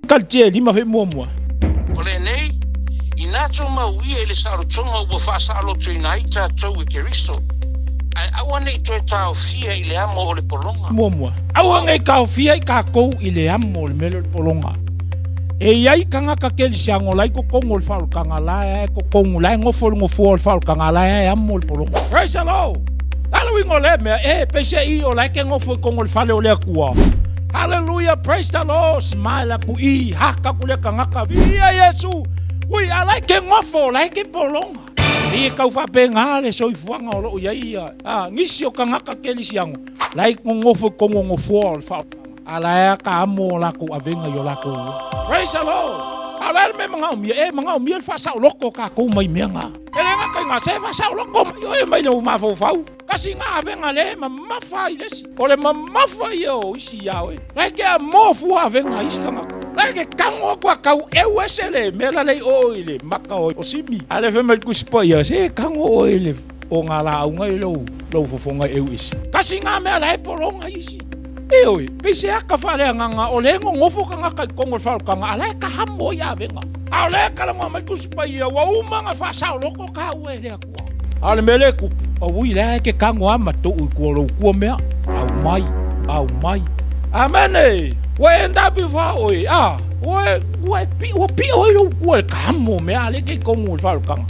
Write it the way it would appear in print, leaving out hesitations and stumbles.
Kalitia e lima fai muamua. O lenei, inā tumau ia i le saolotoga ua faasaolotoina ai tatou e Keriso, ae aua ne i toe taofia i le amo o le pologa. Muamua, aua ne i taofia i tatou i le amo o le mea lea o le pologa. E i ai tagata kerisiano la e i totonu o le faaolataga la e totonu, la e nofo i le nofoa o le faaolataga la e amo le pologa. Praise the Lord! A le uiga o lea mea, e peiseai o la e ke nofo i totonu o le fale o le Atua. Hallelujah, praise the Lord, smile aku i, haka aku lea tagata, viia Iesu, ui, a la e ke nofo, la e ke pologa. E i e tau faapena le soifuaga o lo o i ai ia, a, nisi o tagata kerisiano, la e nonofo i totonu o nofoa o le faaolataga. A la e aka amo o lakou avega i o lakou ua. Praise the Lord! A o le a le mea e manaomia? E manaomia le faasaoloko o tatou mai mea na. E le gata i na, se faasaoloko mai oe mai lou mafaufau. Kasi na avega le mamafa ai le isi. O le mamafa ia o isi ia oe. La e ke amo fua avega a isi tagata. La e ke tago atu a tau eu ese le mea la lei o i le maka o Simi. A le fai mai le Tusi Paia, se tago oe i le o ngā lāuga i lou, lou fofoga e eu ese. Kasi ngā mea la e pologa isi. E oi, pei se aka faaleagaga o le nonofo tagata i totonu o le faaolataga, a la e kahamo ai avega. A o lea e talanoa mai Tusi Paia, ua uma ona faasaoloko tāua e le Atua. A o le mea lea e tupu, aui la e ke tago a ma tuu i tua o lou kua mea, au mai, au mai. Amene! Ua e ndapi fa oe, a, ua, ua e pi, ua pio ai lou kua i le kahamo o mea a le ke i totonu o le faaolataga.